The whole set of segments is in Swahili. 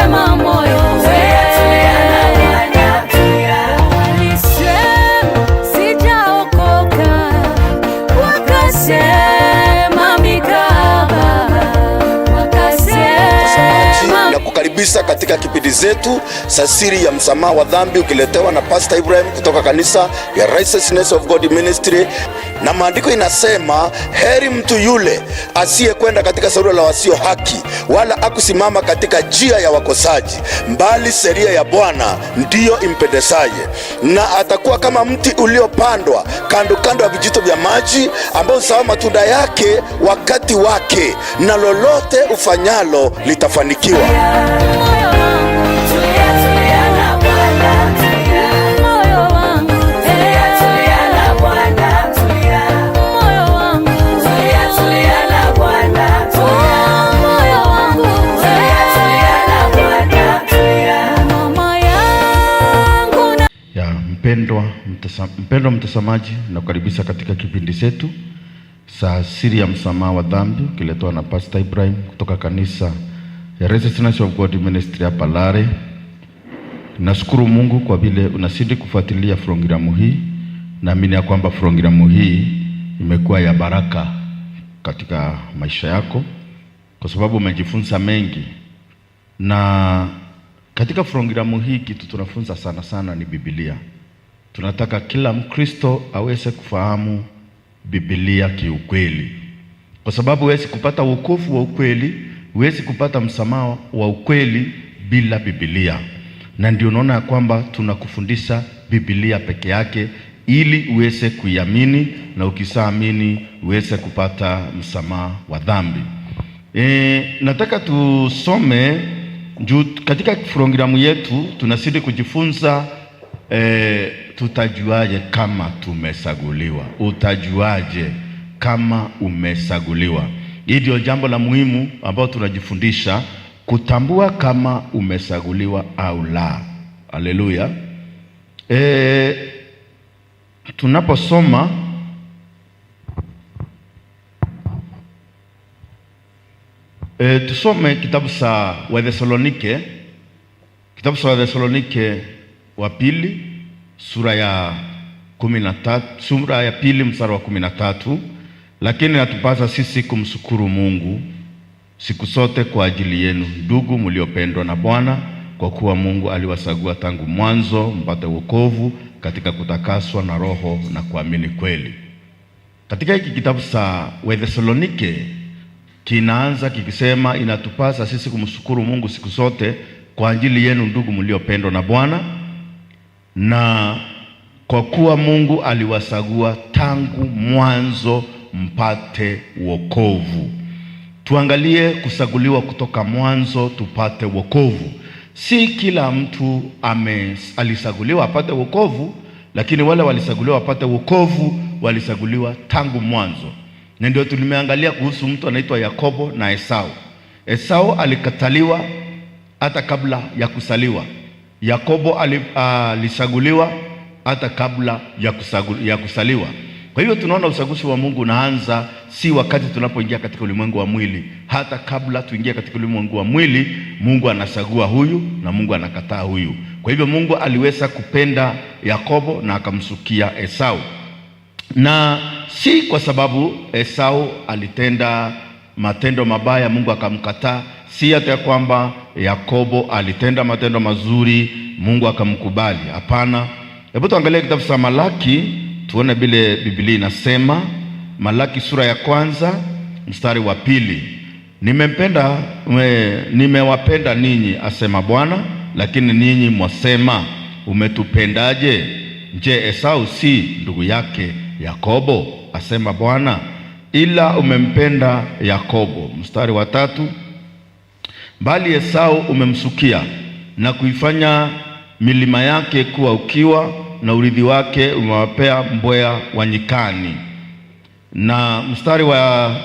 Sema moyo walisema sijaokoka, wakasema mikaba, wakasema Na kukaribisha katika kipindi zetu za siri ya msamaha wa dhambi ukiletewa na Pastor Ibrahim kutoka kanisa ya Righteousness of God Ministry. Na maandiko inasema heri mtu yule asiyekwenda katika shauri la wasio haki, wala akusimama katika njia ya wakosaji, bali sheria ya Bwana ndiyo impendezaye, na atakuwa kama mti uliopandwa kando kando ya vijito vya maji, ambao huzaa matunda yake wakati wake, na lolote ufanyalo litafanikiwa. Moyo wangu tulia, tulia na Bwana, tulia. Moyo wangu tulia, tulia na Bwana, tulia. Moyo wangu tulia, tulia na Bwana, tulia. Moyo wangu tulia, tulia na Bwana, tulia. Mama yangu na Ya mpendwa mtazamaji, nakukaribisha katika kipindi chetu cha siri ya msamaha wa dhambi ukiletwa na Pastor Ibrahim kutoka kanisa ya Righteousness of God Ministry hapa Lare. Nashukuru Mungu kwa vile unazidi kufuatilia programu hii. Naamini ya kwamba programu hii imekuwa ya baraka katika maisha yako kwa sababu umejifunza mengi, na katika programu hii kitu tunafunza sana sana ni Biblia. Tunataka kila Mkristo aweze kufahamu Biblia kiukweli, kwa sababu huwezi kupata wokovu wa ukweli, huwezi kupata msamaha wa ukweli bila Biblia. Na ndio unaona ya kwamba tunakufundisha Biblia peke yake ili uweze kuiamini, na ukishaamini uweze kupata msamaha wa dhambi. Nataka tusome juu katika programu yetu tunazidi kujifunza. Tutajuaje kama tumechaguliwa? Utajuaje kama umechaguliwa? Hii ndio jambo la muhimu ambalo tunajifundisha, kutambua kama umechaguliwa au la. Haleluya. Tunaposoma tusome kitabu cha Wathesalonike, kitabu cha Wathesalonike wa pili sura ya 13, sura ya pili mstari wa 13. Lakini natupasa sisi kumshukuru Mungu siku zote kwa ajili yenu, ndugu mliopendwa na Bwana, kwa kuwa Mungu aliwachagua tangu mwanzo mpate wokovu katika kutakaswa na Roho na kuamini kweli. Katika hiki kitabu cha Wathesalonike kinaanza kikisema inatupasa sisi kumshukuru Mungu siku zote kwa ajili yenu ndugu mliopendwa na Bwana, na kwa kuwa Mungu aliwachagua tangu mwanzo mpate wokovu. Tuangalie kuchaguliwa kutoka mwanzo tupate wokovu. Si kila mtu alichaguliwa apate wokovu, lakini wale walichaguliwa wapate wokovu walichaguliwa tangu mwanzo. Na ndio tulimeangalia kuhusu mtu anaitwa Yakobo na Esau. Esau alikataliwa hata kabla ya kusaliwa. Yakobo alichaguliwa hata kabla ya kusaliwa. Kwa hivyo tunaona uchaguzi wa Mungu unaanza si wakati tunapoingia katika ulimwengu wa mwili. Hata kabla tuingie katika ulimwengu wa mwili, Mungu anachagua huyu na Mungu anakataa huyu. Kwa hivyo Mungu aliweza kupenda Yakobo na akamsukia Esau. Na si kwa sababu Esau alitenda matendo mabaya Mungu akamkataa, si hata kwamba Yakobo alitenda matendo mazuri Mungu akamkubali. Hapana. Hebu tuangalie kitabu cha Malaki tuone vile Biblia inasema. Malaki sura ya kwanza mstari wa 2. Nimewapenda ninyi asema Bwana, lakini ninyi mwasema umetupendaje? Je, Esau si ndugu yake Yakobo? Asema Bwana, ila umempenda Yakobo. Mstari wa 3, bali Esau umemsukia na kuifanya milima yake kuwa ukiwa, na urithi wake umewapea mbweha wa nyikani. Na mstari wa,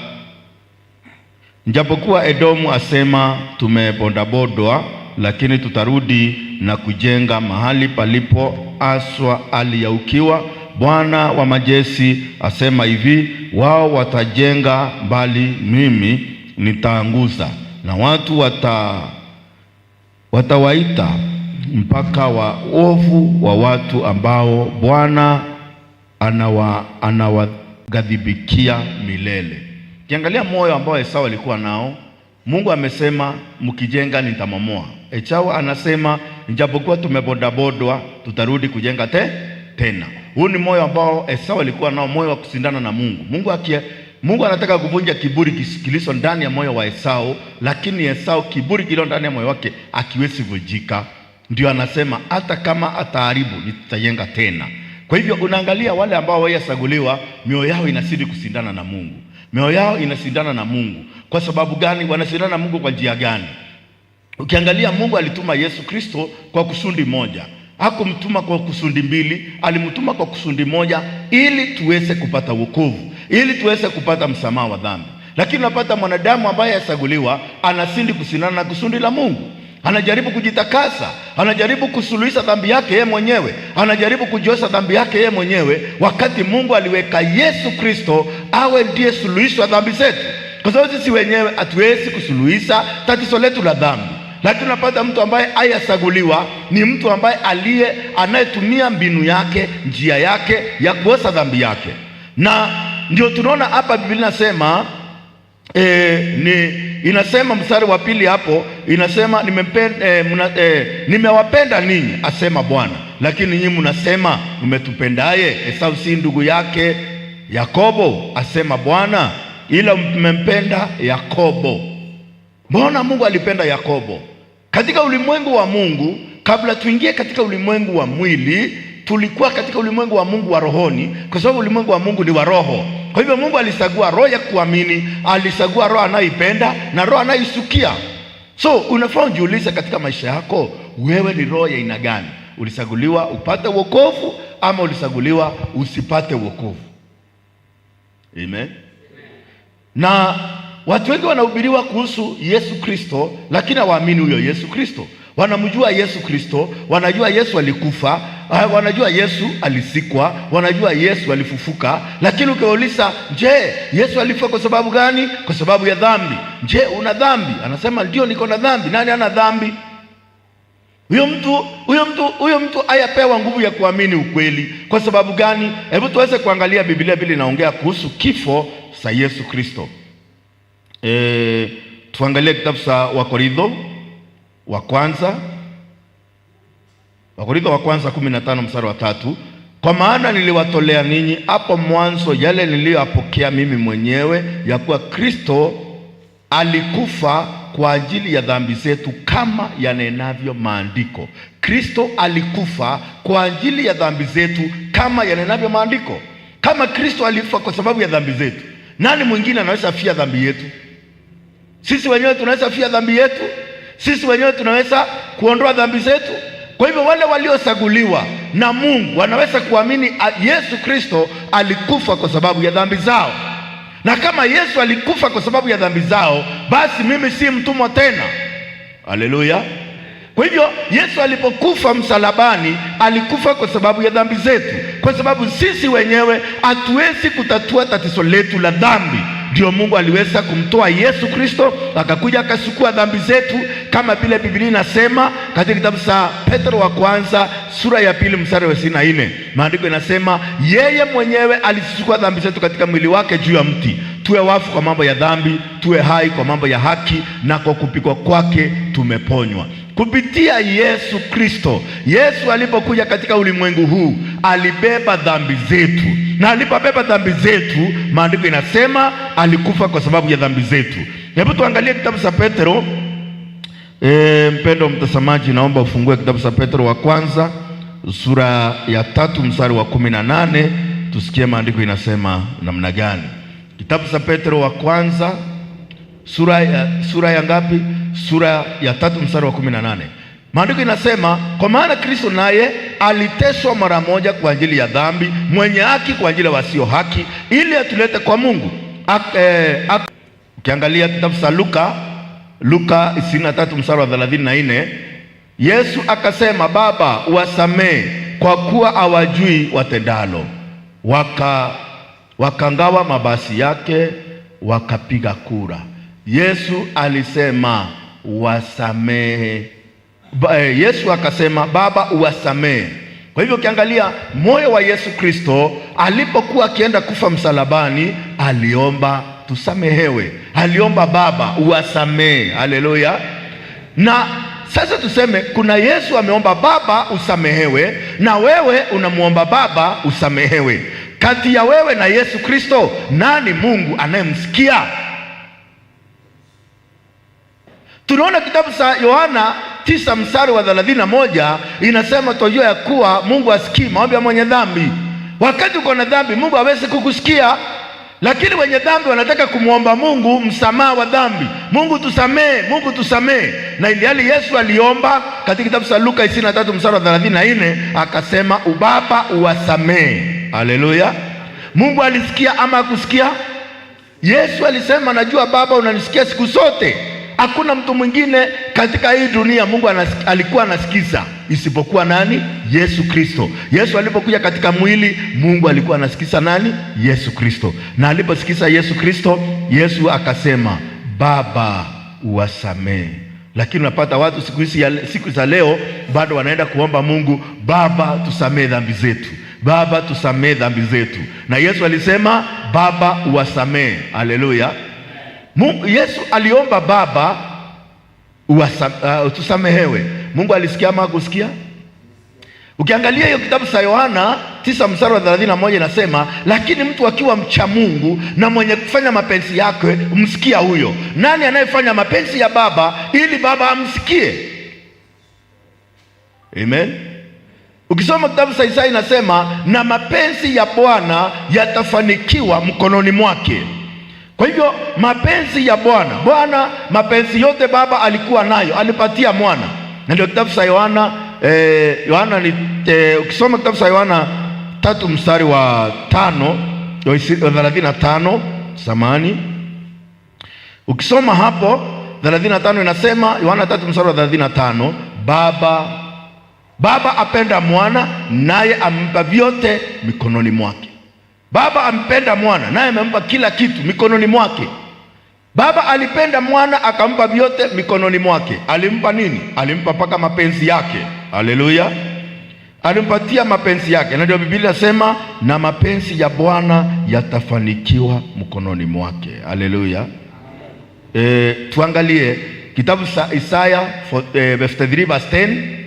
japokuwa Edomu asema tumebondabondwa, lakini tutarudi na kujenga mahali palipo aswa hali ya ukiwa. Bwana wa majeshi asema hivi, wao watajenga, bali mimi nitaanguza, na watu Watawaita mpaka wa ovu wa watu ambao Bwana anawaghadhibikia milele. Kiangalia moyo ambao Esau alikuwa nao, Mungu amesema mkijenga nitamomoa. Esau anasema ijapokuwa tumebodabodwa tutarudi kujenga tena. Huu ni moyo ambao Esau alikuwa nao, moyo wa kushindana na Mungu. Mungu anataka kuvunja kiburi kilicho ndani ya moyo wa Esau, lakini Esau kiburi kilicho ndani ya moyo wake akiwezi vunjika. Ndio anasema hata kama ataharibu nitajenga tena. Kwa hivyo unaangalia wale ambao hawajachaguliwa, mioyo yao inazidi kushindana na Mungu. Mioyo yao inashindana na Mungu. Kwa sababu gani? Wanashindana na Mungu kwa njia gani? Ukiangalia Mungu alituma Yesu Kristo kwa kusudi moja. Hakumtuma kwa kusudi mbili, alimtuma kwa kusudi moja ili tuweze kupata wokovu, ili tuweze kupata msamaha wa dhambi. Lakini unapata mwanadamu ambaye hajachaguliwa anazidi kushindana na kusudi la Mungu. Anajaribu kujitakasa, anajaribu kusuluhisha dhambi yake yeye mwenyewe, anajaribu kujiosha dhambi yake yeye mwenyewe, wakati Mungu aliweka Yesu Kristo awe ndiye suluhisho wa dhambi zetu, kwa sababu sisi wenyewe hatuwezi kusuluhisha tatizo letu la dhambi. Lakini unapata mtu ambaye hajachaguliwa ni mtu ambaye anayetumia mbinu yake, njia yake ya kuosha dhambi yake, na ndio tunaona hapa Biblia inasema inasema mstari wa pili hapo inasema nimewapenda ninyi asema Bwana, lakini nyinyi mnasema umetupendaye? Esau si ndugu yake Yakobo? Asema Bwana, ila mmempenda Yakobo. Mbona Mungu alipenda Yakobo? Katika ulimwengu wa Mungu, kabla tuingie katika ulimwengu wa mwili, tulikuwa katika ulimwengu wa Mungu wa rohoni, kwa sababu ulimwengu wa Mungu ni wa roho. Kwa hivyo Mungu alichagua roho ya kuamini, alichagua roho anayoipenda na roho anayoisukia. So unafaa ujiulize katika maisha yako, wewe ni roho ya aina gani? Ulichaguliwa upate wokovu ama ulichaguliwa usipate wokovu? Amen. Na watu wengi wanahubiriwa kuhusu Yesu Kristo, lakini hawaamini huyo Yesu Kristo. Wanamjua Yesu Kristo, wanajua Yesu alikufa, wanajua Yesu alizikwa, wanajua Yesu alifufuka, lakini ukiwauliza, je, Yesu alifa kwa sababu gani? Kwa sababu ya dhambi. Je, una dhambi? Anasema ndio, niko na dhambi. Nani ana dhambi? Huyo mtu hayapewa nguvu ya kuamini ukweli. Kwa sababu gani? Hebu tuweze kuangalia Biblia vile inaongea kuhusu kifo cha Yesu Kristo. Tuangalie kitabu cha Wakorintho wa kwanza, Wakorintho wa kwanza 15 mstari wa 3. Kwa maana niliwatolea ninyi hapo mwanzo yale niliyoyapokea mimi mwenyewe, ya kuwa Kristo alikufa kwa ajili ya dhambi zetu kama yanenavyo maandiko. Kristo alikufa kwa ajili ya dhambi zetu kama yanenavyo maandiko. Kama Kristo alifa kwa sababu ya dhambi zetu, nani mwingine anaweza fia dhambi yetu? Sisi wenyewe tunaweza fia dhambi yetu? Sisi wenyewe tunaweza kuondoa dhambi zetu? Kwa hivyo wale waliochaguliwa na Mungu wanaweza kuamini Yesu Kristo alikufa kwa sababu ya dhambi zao. Na kama Yesu alikufa kwa sababu ya dhambi zao, basi mimi si mtumwa tena. Haleluya! Kwa hivyo Yesu alipokufa msalabani, alikufa kwa sababu ya dhambi zetu, kwa sababu sisi wenyewe hatuwezi kutatua tatizo letu la dhambi. Ndio Mungu aliweza kumtoa Yesu Kristo akakuja akachukua dhambi zetu, kama vile Biblia inasema katika kitabu cha Petro wa kwanza sura ya 2 mstari wa 24. Maandiko inasema yeye mwenyewe alizichukua dhambi zetu katika mwili wake juu ya mti, tuwe wafu kwa mambo ya dhambi, tuwe hai kwa mambo ya haki, na kwa kupigwa kwake tumeponywa. Kupitia Yesu Kristo. Yesu alipokuja katika ulimwengu huu alibeba dhambi zetu, na alipobeba dhambi zetu, maandiko inasema alikufa kwa sababu ya dhambi zetu. Hebu tuangalie kitabu cha Petro. Mpendo mtazamaji, naomba ufungue kitabu cha Petro wa kwanza sura ya 3 mstari wa 18, tusikie maandiko inasema namna gani. Kitabu cha Petro wa kwanza sura ya ngapi? Sura ya 3 mstari wa 18. Maandiko inasema, kwa maana Kristo naye aliteswa mara moja kwa ajili ya dhambi, mwenye haki kwa ajili ya wasio haki, ili atulete kwa Mungu. Ukiangalia kitabu cha Luka 23 mstari wa 34, Yesu akasema, Baba uwasamee kwa kuwa hawajui watendalo. Wakangawa mabasi yake wakapiga kura. Yesu alisema wasamehe Yesu akasema, Baba uwasamehe. Kwa hivyo ukiangalia moyo wa Yesu Kristo alipokuwa akienda kufa msalabani, aliomba tusamehewe, aliomba Baba uwasamehe. Haleluya! Na sasa tuseme kuna Yesu ameomba Baba usamehewe, na wewe unamwomba Baba usamehewe. Kati ya wewe na Yesu Kristo, nani Mungu anayemsikia? Tunaona kitabu cha Yohana 9 mstari wa 31 inasema, twajua ya kuwa Mungu asikii maombi ya mwenye dhambi. Wakati uko na dhambi, Mungu hawezi kukusikia, lakini wenye dhambi wanataka kumwomba Mungu msamaha wa dhambi. Mungu tusamee, Mungu tusamee. Na ilihali Yesu aliomba katika kitabu cha Luka 23 mstari wa 34 akasema, Baba uwasamee. Haleluya! Mungu alisikia ama hakusikia? Yesu alisema, najua Baba unanisikia siku zote. Hakuna mtu mwingine katika hii dunia Mungu alikuwa anasikiza isipokuwa nani? Yesu Kristo. Yesu alipokuja katika mwili, Mungu alikuwa anasikiza nani? Yesu Kristo. Na aliposikiza Yesu Kristo, Yesu akasema, Baba uwasamee. Lakini unapata watu siku hizi, siku za leo bado wanaenda kuomba Mungu, Baba tusamee dhambi zetu, Baba tusamee dhambi zetu. Na Yesu alisema, Baba uwasamee. Haleluya. Yesu aliomba Baba tusamehewe. Mungu alisikia ama hakusikia? Ukiangalia hiyo kitabu cha Yohana 9 mstari wa 31 inasema, lakini mtu akiwa mcha Mungu na mwenye kufanya mapenzi yake, msikia huyo. Nani anayefanya mapenzi ya Baba ili Baba amsikie? Amen. Ukisoma kitabu cha Isaya inasema, na mapenzi ya Bwana yatafanikiwa mkononi mwake. Kwa hivyo mapenzi ya Bwana, Bwana mapenzi yote Baba alikuwa nayo, alipatia Mwana. Na ndio kitabu cha Yohana, Yohana ni ukisoma kitabu cha Yohana 3 mstari wa 5, 35, samani. Ukisoma hapo 35 inasema, Yohana 3 mstari wa 35, Baba apenda Mwana naye ampa vyote mikononi mwake. Baba ampenda Mwana naye amempa kila kitu mikononi mwake. Baba alipenda Mwana akampa vyote mikononi mwake. Alimpa nini? Alimpa mpaka mapenzi yake. Haleluya. Alimpatia mapenzi yake. Na ndio Biblia inasema, na mapenzi ya Bwana yatafanikiwa mkononi mwake. Haleluya. Tuangalie kitabu cha Isaya 53 verse 10.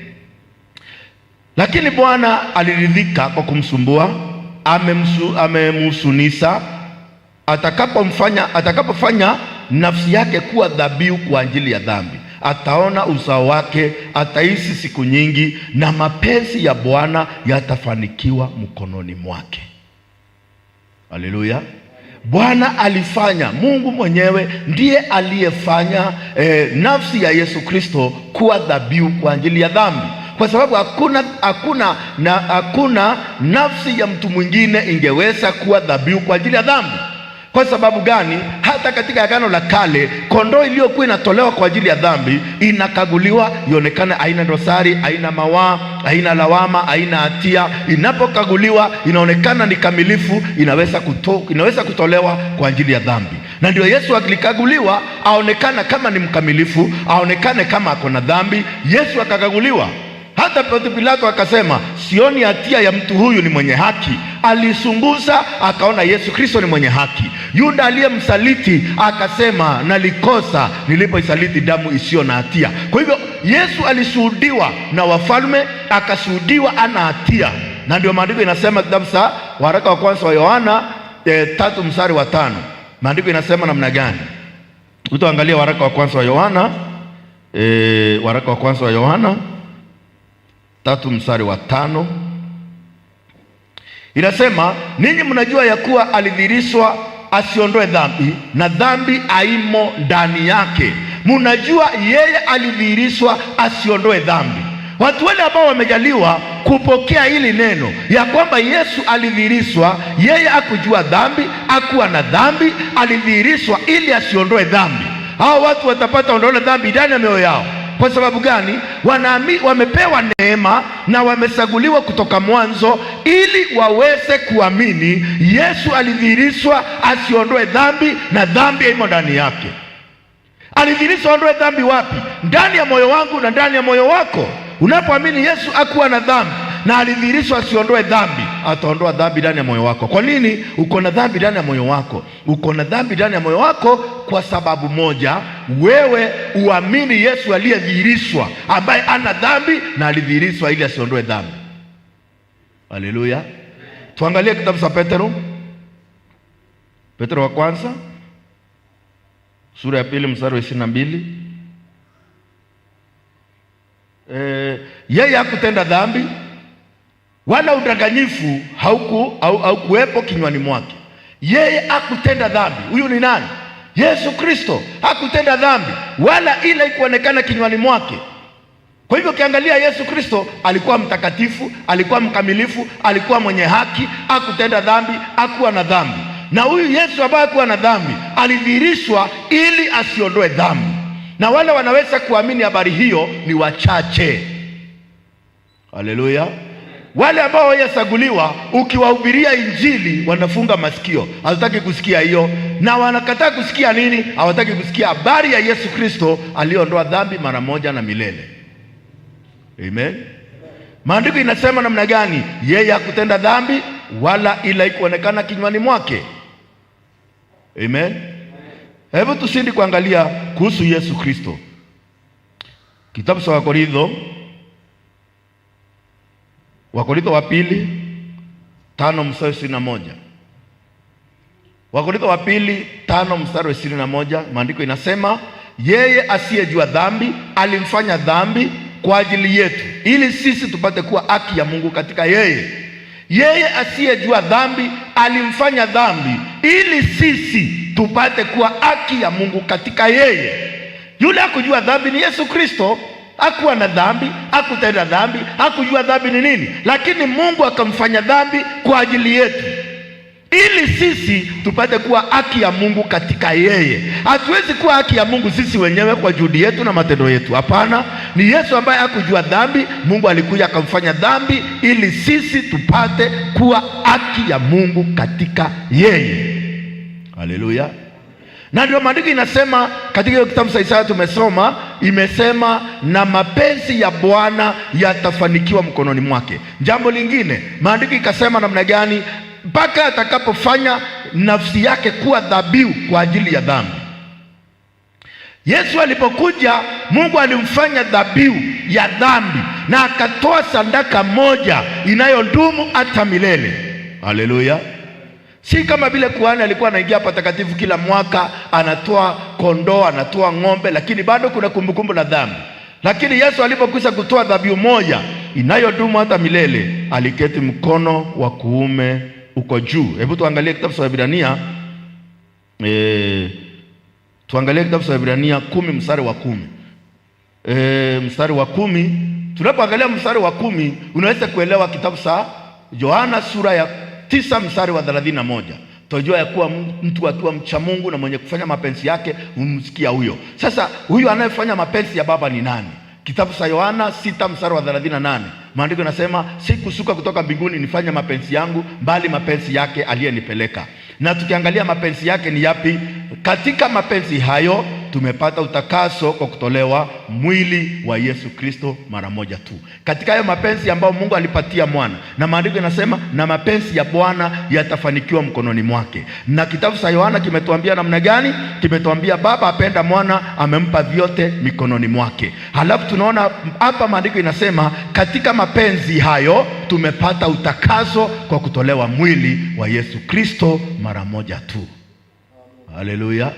Lakini Bwana aliridhika kwa kumsumbua, amemhusunisa, atakapofanya nafsi yake kuwa dhabihu kwa ajili ya dhambi, ataona uzao wake, ataishi siku nyingi, na mapenzi ya Bwana yatafanikiwa mkononi mwake. Haleluya. Bwana alifanya, Mungu mwenyewe ndiye aliyefanya nafsi ya Yesu Kristo kuwa dhabihu kwa ajili ya dhambi. Kwa sababu hakuna nafsi ya mtu mwingine ingeweza kuwa dhabihu kwa ajili ya dhambi. Kwa sababu gani? Hata katika Agano la Kale, kondoo iliyokuwa inatolewa kwa ajili ya dhambi inakaguliwa ionekane haina dosari, haina mawaa, haina lawama, haina hatia. Inapokaguliwa inaonekana ni kamilifu, inaweza kutolewa kwa ajili ya dhambi. Na ndio Yesu alikaguliwa aonekana kama ni mkamilifu, aonekane kama ako na dhambi. Yesu akakaguliwa. Hata Pontius Pilato akasema, sioni hatia ya mtu huyu, ni mwenye haki. Alisunguza akaona Yesu Kristo ni mwenye haki. Yuda aliyemsaliti akasema, nalikosa nilipoisaliti damu isiyo na hatia. Kwa hivyo Yesu alishuhudiwa na wafalme, akashuhudiwa ana hatia. Na ndio maandiko inasema kitabu cha waraka wa kwanza wa Yohana 3 mstari wa 5. Maandiko inasema namna gani? Utaangalia waraka wa kwanza wa Yohana, waraka wa kwanza wa Yohana 3 mstari wa 5. Inasema, ninyi mnajua ya kuwa alidhihirishwa asiondoe dhambi, na dhambi haimo ndani yake. Mnajua yeye alidhihirishwa asiondoe dhambi. Watu wale ambao wamejaliwa kupokea hili neno ya kwamba Yesu alidhihirishwa, yeye hakujua dhambi, hakuwa na dhambi, alidhihirishwa ili asiondoe dhambi. Hao watu watapata ondoleo dhambi ndani ya mioyo yao. Kwa sababu gani? Wamepewa neema na wamechaguliwa kutoka mwanzo ili waweze kuamini Yesu alidhihirishwa asiondoe dhambi na dhambi haimo ndani yake. Alidhihirishwa aondoe dhambi wapi? Ndani ya moyo wangu na ndani ya moyo wako. Unapoamini Yesu hakuwa na dhambi na alidhihirishwa asiondoe dhambi, ataondoa dhambi ndani ya moyo wako. Kwa nini uko na dhambi ndani ya moyo wako? Uko na dhambi ndani ya moyo wako kwa sababu moja, wewe uamini Yesu aliyedhihirishwa, ambaye ana dhambi na alidhihirishwa ili asiondoe dhambi. Haleluya! Tuangalie kitabu cha Petero, Petero wa kwanza sura ya 2 mstari wa 22. Yeye hakutenda dhambi wala udanganyifu haukuwepo kinywani mwake. Yeye hakutenda dhambi. Huyu ni nani? Yesu Kristo hakutenda dhambi wala ila ikuonekana kinywani mwake. Kwa hivyo ukiangalia Yesu Kristo alikuwa mtakatifu, alikuwa mkamilifu, alikuwa mwenye haki, hakutenda dhambi, hakuwa na dhambi. Na huyu Yesu ambaye hakuwa na dhambi alidhihirishwa ili asiondoe dhambi, na wale wanaweza kuamini habari hiyo ni wachache. Haleluya! Wale ambao hawajachaguliwa, ukiwahubiria Injili wanafunga masikio, hawataki kusikia hiyo. Na wanakataa kusikia nini? Hawataki kusikia habari ya Yesu Kristo aliyeondoa dhambi mara moja na milele. Amen. Maandiko inasema namna gani? Yeye hakutenda dhambi wala ila ikuonekana kinywani mwake. Amen. Hebu tusindi kuangalia kuhusu Yesu Kristo. Kitabu cha Wakorintho, Wakorintho wa pili 5 mstari 21. Wakorintho wa pili 5 mstari 21, maandiko inasema yeye asiyejua dhambi alimfanya dhambi kwa ajili yetu, ili sisi tupate kuwa haki ya Mungu katika yeye. Yeye asiyejua dhambi alimfanya dhambi ili sisi tupate kuwa haki ya Mungu katika yeye. Yule hakujua dhambi ni Yesu Kristo. Hakuwa na dhambi, hakutenda dhambi, hakujua dhambi ni nini, lakini Mungu akamfanya dhambi kwa ajili yetu ili sisi tupate kuwa haki ya Mungu katika yeye. Hatuwezi kuwa haki ya Mungu sisi wenyewe kwa juhudi yetu na matendo yetu. Hapana, ni Yesu ambaye hakujua dhambi, Mungu alikuja akamfanya dhambi ili sisi tupate kuwa haki ya Mungu katika yeye. Haleluya. Na ndio maandiko inasema katika hiyo kitabu cha Isaya tumesoma, imesema na mapenzi ya Bwana yatafanikiwa mkononi mwake. Jambo lingine, maandiko ikasema namna gani? Mpaka atakapofanya nafsi yake kuwa dhabihu kwa ajili ya dhambi. Yesu alipokuja, Mungu alimfanya dhabihu ya dhambi na akatoa sadaka moja inayodumu hata milele. Haleluya. Si kama vile kuhani alikuwa anaingia patakatifu kila mwaka, anatoa kondoo, anatoa ng'ombe, lakini bado kuna kumbukumbu la dhambi. Lakini Yesu alipokwisha kutoa dhabihu moja inayodumu hata milele, aliketi mkono wa kuume uko juu. Hebu tuangalie kitabu cha Waebrania, tuangalie kitabu cha Waebrania 10 mstari wa 10. Mstari wa 10, tunapoangalia mstari wa 10 unaweza kuelewa kitabu cha Yohana sura ya 9 mstari wa 31. Tunajua ya kuwa mtu akiwa mcha Mungu na mwenye kufanya mapenzi yake humsikia huyo. Sasa huyu anayefanya mapenzi ya Baba ni nani? Kitabu cha Yohana 6 mstari wa 38. Maandiko yanasema sikushuka kutoka mbinguni nifanye mapenzi yangu, bali mapenzi yake aliyenipeleka. Na tukiangalia mapenzi yake ni yapi? Katika mapenzi hayo tumepata utakaso kwa kutolewa mwili wa Yesu Kristo mara moja tu. Katika hayo mapenzi ambayo Mungu alipatia mwana, na maandiko yanasema na mapenzi ya Bwana yatafanikiwa mkononi mwake. Na kitabu cha Yohana kimetuambia namna gani? Kimetuambia Baba apenda mwana, amempa vyote mikononi mwake. Halafu tunaona hapa maandiko inasema katika mapenzi hayo tumepata utakaso kwa kutolewa mwili wa Yesu Kristo mara moja tu. Haleluya.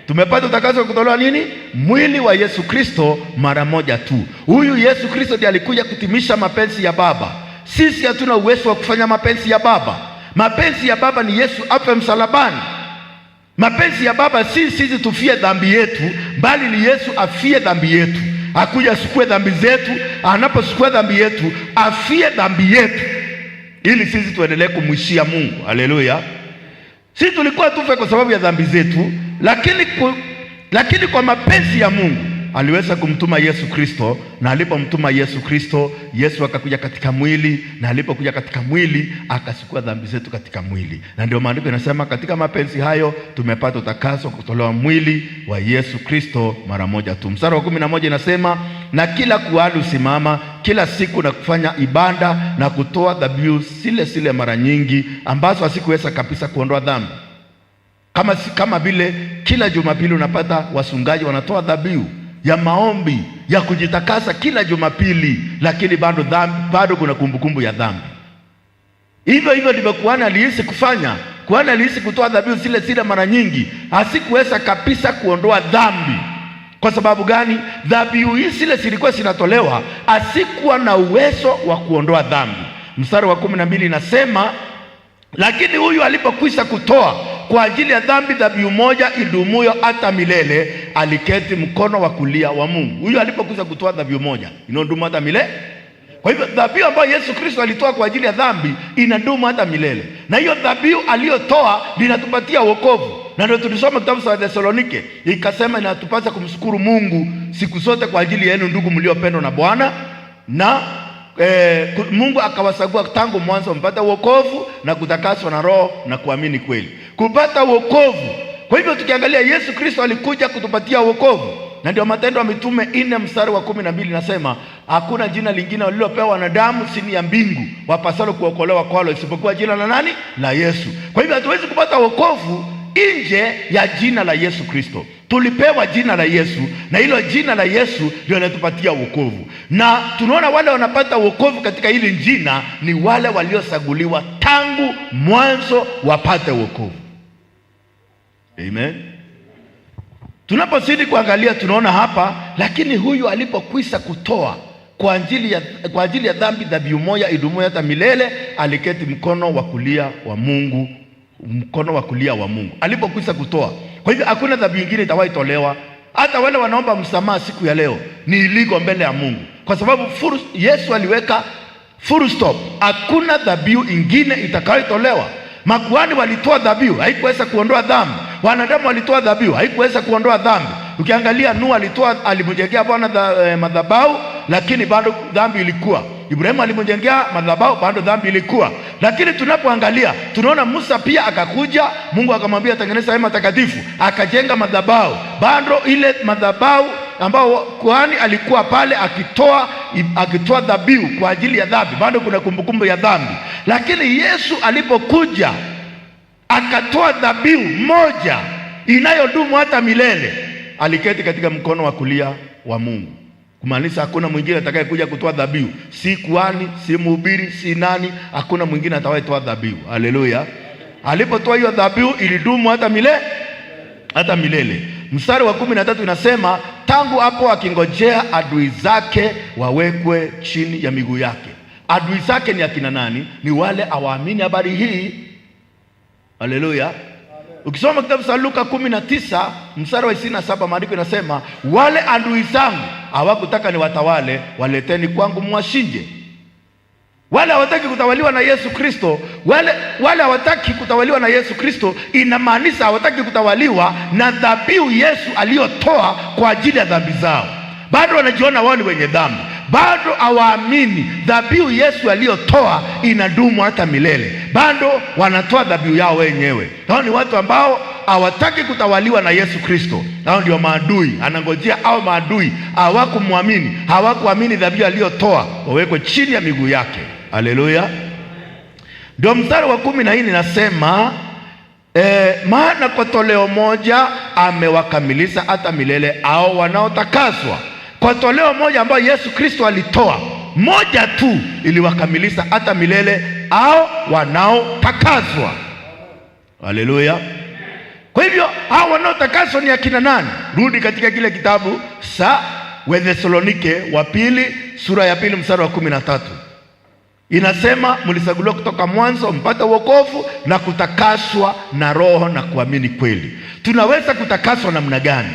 Tumepata utakaso kutolewa nini? Mwili wa Yesu Kristo mara moja tu. Huyu Yesu Kristo ndiye alikuja kutimisha mapenzi ya Baba. Sisi hatuna uwezo wa kufanya mapenzi ya Baba. Mapenzi ya Baba ni Yesu afe msalabani. Mapenzi ya Baba si sisi tufie dhambi yetu, bali ni Yesu afie dhambi yetu. Akuja asukue dhambi zetu, anaposukua dhambi yetu, afie dhambi yetu ili sisi tuendelee kumwishia Mungu. Haleluya. Sisi tulikuwa tufe kwa sababu ya dhambi zetu, lakini kwa mapenzi ya Mungu Aliweza kumtuma Yesu Kristo, na alipomtuma Yesu Kristo, Yesu akakuja katika mwili, na alipokuja katika mwili akachukua dhambi zetu katika mwili, na ndio maandiko inasema katika mapenzi hayo tumepata utakaso kutolewa mwili wa Yesu Kristo mara moja tu. Mstari wa 11 inasema, na kila kuhani husimama kila siku na kufanya ibada na kutoa dhabihu zile zile mara nyingi, ambazo hazikuweza kabisa kuondoa dhambi. Kama vile kila Jumapili unapata wasungaji wanatoa dhabihu ya maombi ya kujitakasa kila Jumapili, lakini bado dhambi, bado kuna kumbukumbu ya dhambi. Hivyo hivyo ndivyo kuhani alihisi kufanya. Kuhani alihisi kutoa dhabihu zile zile mara nyingi, hasikuweza kabisa kuondoa dhambi. Kwa sababu gani? Dhabihu hizi zile zilikuwa zinatolewa, asikuwa na uwezo wa kuondoa dhambi. Mstari wa 12 inasema, lakini huyu alipokwisha kutoa kwa ajili ya dhambi dhabihu moja idumuyo hata milele, aliketi mkono wa kulia wa Mungu. Huyu alipokwisha kutoa dhabihu moja inayodumu hata milele. Kwa hivyo dhabihu ambayo Yesu Kristo alitoa kwa ajili ya dhambi inadumu hata milele, na hiyo dhabihu aliyotoa linatupatia wokovu, na ndio tulisoma kitabu cha Wathesalonike ikasema inatupasa kumshukuru Mungu siku zote kwa ajili yenu ndugu mliopendwa na Bwana na Mungu akawachagua tangu mwanzo mpate wokovu na kutakaswa na Roho na kuamini kweli, kupata wokovu. Kwa hivyo tukiangalia Yesu Kristo alikuja kutupatia wokovu, na ndio Matendo ya Mitume 4 mstari wa 12 nasema hakuna jina lingine walilopewa wanadamu chini ya mbingu wapasalo kuokolewa kwalo isipokuwa jina la nani? La Yesu. Kwa hivyo hatuwezi kupata wokovu nje ya jina la Yesu Kristo. Tulipewa jina la Yesu na hilo jina la Yesu ndio linatupatia wokovu, na tunaona wale wanapata wokovu katika hili jina ni wale waliochaguliwa tangu mwanzo wapate wokovu. Amen. Tunapozidi kuangalia tunaona hapa, lakini huyu alipokwisha kutoa kwa ajili ya dhambi dhabihu moja idumuyo hata milele, aliketi mkono wa kulia wa Mungu, mkono wa kulia wa Mungu alipokwisha kutoa. Kwa hivyo hakuna dhabihu nyingine itawahi tolewa. Hata wale wanaomba msamaha siku ya leo ni illegal mbele ya Mungu, kwa sababu Yesu aliweka full stop. Hakuna dhabihu ingine itakayotolewa. Makuhani walitoa dhabihu, haikuweza kuondoa dhambi. Wanadamu walitoa dhabihu, haikuweza kuondoa dhambi. Ukiangalia Nuhu alimjengea Bwana madhabahu, lakini bado dhambi ilikuwa. Ibrahimu alimjengea madhabahu, bado dhambi ilikuwa. Lakini tunapoangalia tunaona Musa pia akakuja, Mungu akamwambia tengeneza hema takatifu, akajenga madhabahu. Bado ile madhabahu ambao kuhani alikuwa pale akitoa dhabihu kwa ajili ya dhambi, bado kuna kumbukumbu ya dhambi. Lakini Yesu alipokuja akatoa dhabihu moja inayodumu hata milele, aliketi katika mkono wa kulia wa Mungu. Kumaanisha hakuna mwingine atakayekuja kutoa dhabihu, si kuhani, si mhubiri, si nani, hakuna mwingine atakayetoa dhabihu. Haleluya! Alipotoa hiyo dhabihu ilidumu hata milele, hata milele. Mstari wa 13 inasema tangu hapo akingojea adui zake wawekwe chini ya miguu yake. Adui zake ni akina nani? Ni wale hawaamini habari hii. Haleluya. Ukisoma kitabu cha Luka 19 mstari wa 27, maandiko inasema wale adui zangu hawakutaka ni watawale, waleteni kwangu mwashinje. Wale hawataki kutawaliwa na Yesu Kristo, wale hawataki kutawaliwa na Yesu Kristo, inamaanisha hawataki kutawaliwa na dhabihu Yesu aliyotoa kwa ajili ya dhambi zao. Bado wanajiona wao ni wenye dhambi, bado hawaamini dhabihu Yesu aliyotoa inadumu hata milele, bado wanatoa dhabihu yao wenyewe. Hao ni watu ambao hawataki kutawaliwa na Yesu Kristo. Hao ndio maadui, anangojea hao maadui hawakumwamini, hawakuamini dhabihu aliyotoa wawekwe chini ya miguu yake. Haleluya. Ndio mstari wa 14 nasema maana kwa toleo moja amewakamilisha hata milele hao wanaotakaswa. Kwa toleo moja ambayo Yesu Kristo alitoa, moja tu iliwakamilisha hata milele hao wanaotakaswa. Haleluya. Kwa hivyo hao wanaotakaswa ni akina nani? Rudi katika kile kitabu sa Wathesalonike wa pili sura ya 2 mstari wa 13. Inasema mlichaguliwa kutoka mwanzo mpate wokovu na kutakaswa na Roho na kuamini kweli. Tunaweza kutakaswa namna gani?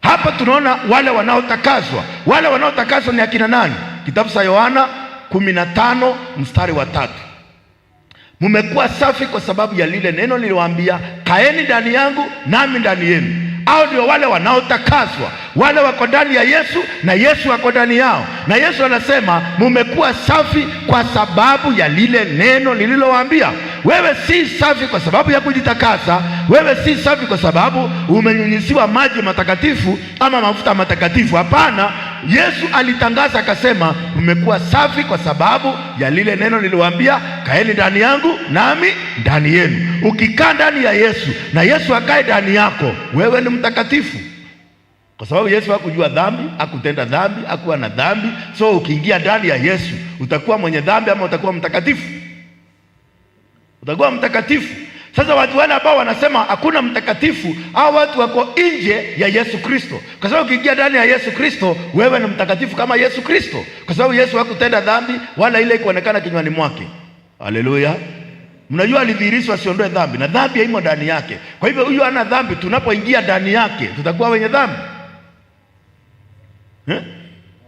Hapa tunaona wale wanaotakaswa. Wale wanaotakaswa ni akina nani? Kitabu cha Yohana 15 mstari wa 3. Mmekuwa safi kwa sababu ya lile neno niliwaambia, kaeni ndani yangu nami ndani yenu. Hao ndio wale wanaotakaswa. Wale wako ndani ya Yesu na Yesu ako ndani yao, na Yesu anasema mumekuwa safi kwa sababu ya lile neno nililowaambia. Wewe si safi kwa sababu ya kujitakasa. Wewe si safi kwa sababu umenyunyiziwa maji matakatifu ama mafuta matakatifu. Hapana, Yesu alitangaza akasema, mmekuwa safi kwa sababu ya lile neno niliwaambia, kaeni ndani yangu nami ndani yenu. Ukikaa ndani ya Yesu na Yesu akae ndani yako, wewe ni mtakatifu, kwa sababu Yesu hakujua dhambi, hakutenda dhambi, hakuwa na dhambi. So ukiingia ndani ya Yesu utakuwa mwenye dhambi ama utakuwa mtakatifu? Utakuwa mtakatifu. Sasa watu wale ambao wanasema hakuna mtakatifu, hao watu wako nje ya Yesu Kristo, kwa sababu ukiingia ndani ya Yesu Kristo wewe ni mtakatifu kama Yesu Kristo, kwa sababu Yesu hakutenda dhambi wala ile ikuonekana kinywani mwake. Haleluya! Mnajua alidhihirishwa asiondoe dhambi, na dhambi haimo ndani yake. Kwa hivyo huyu ana dhambi, tunapoingia ndani yake tutakuwa wenye dhambi eh?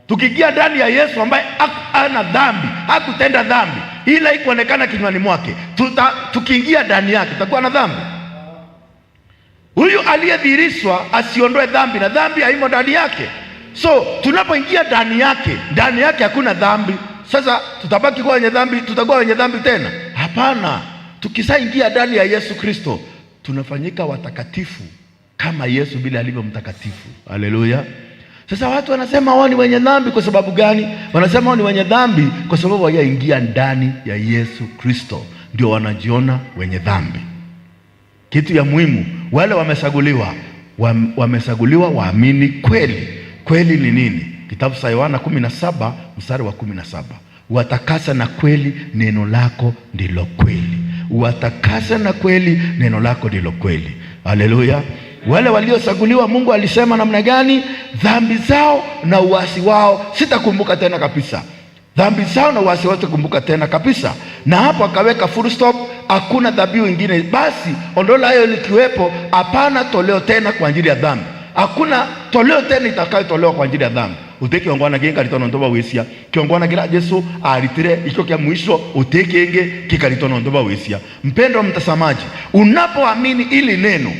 Tukiingia ndani ya Yesu ambaye hana dhambi, hakutenda dhambi, ila ikuonekana kinywani mwake, tukiingia ndani yake tutakuwa na dhambi. Huyu aliyedhihirishwa asiondoe dhambi, na dhambi haimo ndani yake. So tunapoingia ndani yake, ndani yake hakuna dhambi. Sasa tutabaki kuwa wenye dhambi? Tutakuwa wenye dhambi tena? Hapana. Tukisaingia ndani ya Yesu Kristo tunafanyika watakatifu kama Yesu vile alivyo mtakatifu. Haleluya. Sasa watu wanasema wao ni wenye dhambi kwa sababu gani? Wanasema wao ni wenye dhambi kwa sababu hawajaingia ndani ya Yesu Kristo, ndio wanajiona wenye dhambi. Kitu ya muhimu, wale wamesaguliwa, wamesaguliwa waamini kweli. Kweli ni nini? Kitabu cha Yohana 17 mstari wa 17, watakasa na kweli, neno lako ndilo kweli. Watakasa na kweli, neno lako ndilo kweli. Haleluya. Wale waliosaguliwa, Mungu alisema namna gani? Dhambi zao na uasi wao sitakumbuka tena kabisa. Dhambi zao na uasi wao sitakumbuka tena kabisa. Na hapo akaweka full stop, hakuna dhabihu ingine. Basi ondoleo hayo likiwepo, hapana toleo tena kwa ajili ya dhambi. Hakuna toleo tena itakayotolewa kwa ajili ya dhambi. Ute kiongwana kingaritwa nondu ba wisia kiongwana kila Yesu aritire ikio kia mwisho utekenge kikaritwa nondu ba wisia. Mpendwa mtazamaji, unapoamini ili neno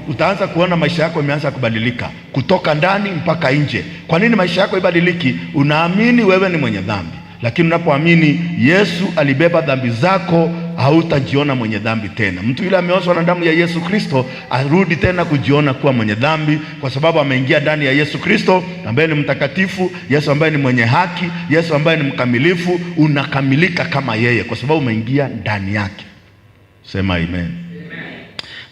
utaanza kuona maisha yako yameanza kubadilika kutoka ndani mpaka nje. Kwa nini maisha yako ibadiliki? Unaamini wewe ni mwenye dhambi, lakini unapoamini Yesu alibeba dhambi zako, hautajiona mwenye dhambi tena. Mtu yule ameoshwa na damu ya Yesu Kristo arudi tena kujiona kuwa mwenye dhambi, kwa sababu ameingia ndani ya Yesu Kristo ambaye ni mtakatifu, Yesu ambaye ni mwenye haki, Yesu ambaye ni mkamilifu. Unakamilika kama yeye kwa sababu umeingia ndani yake. Sema amen.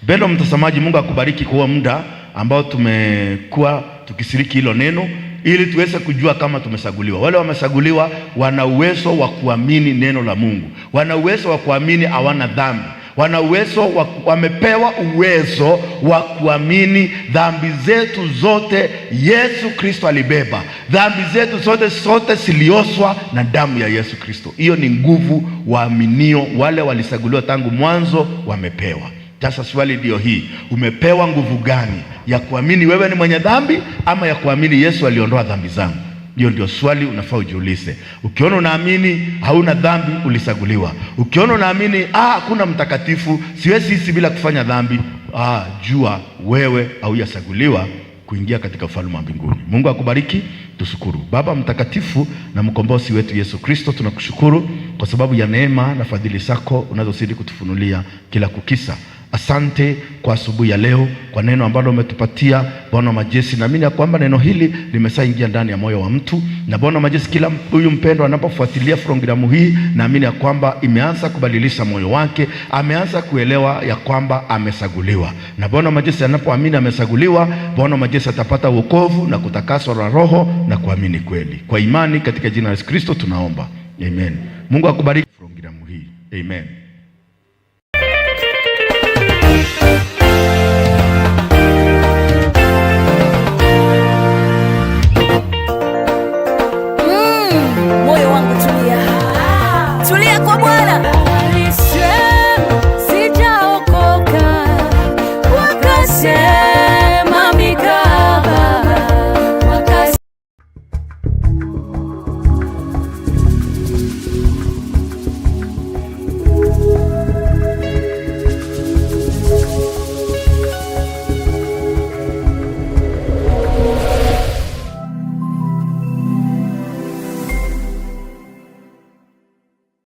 Mpendwa mtazamaji, Mungu akubariki kwa muda ambao tumekuwa tukishiriki hilo neno ili tuweze kujua kama tumesaguliwa. Wale wamesaguliwa wana uwezo wa kuamini neno la Mungu, wana uwezo wa kuamini hawana dhambi, wana uwezo wa, wamepewa uwezo wa kuamini dhambi zetu zote Yesu Kristo alibeba. Dhambi zetu zote zote zilioshwa na damu ya Yesu Kristo. Hiyo ni nguvu waaminio wale walisaguliwa tangu mwanzo wamepewa. Sasa swali ndio hii, umepewa nguvu gani ya kuamini wewe ni mwenye dhambi ama ya kuamini Yesu aliondoa dhambi zangu? Hiyo ndio swali unafaa ujiulize. Ukiona unaamini hauna dhambi, ulisaguliwa. Ukiona unaamini hakuna mtakatifu, siwezi ishi bila kufanya dhambi, jua wewe haujasaguliwa kuingia katika ufalme wa mbinguni. Mungu akubariki. Tushukuru. Baba mtakatifu na mkombozi wetu Yesu Kristo, tunakushukuru kwa sababu ya neema na fadhili zako unazozidi kutufunulia kila kukisa. Asante kwa asubuhi ya leo, kwa neno ambalo umetupatia Bwana wa majeshi. Naamini ya kwamba neno hili limeshaingia ndani ya moyo wa mtu, na Bwana wa majeshi, kila huyu mpendwa anapofuatilia programu hii, naamini ya kwamba imeanza kubadilisha moyo wake, ameanza kuelewa ya kwamba amesaguliwa. Na Bwana wa majeshi anapoamini amesaguliwa, Bwana wa majeshi atapata wokovu na kutakaswa na Roho na kuamini kweli. Kwa imani katika jina la Yesu Kristo tunaomba, amen. Mungu akubariki programu hii, amen.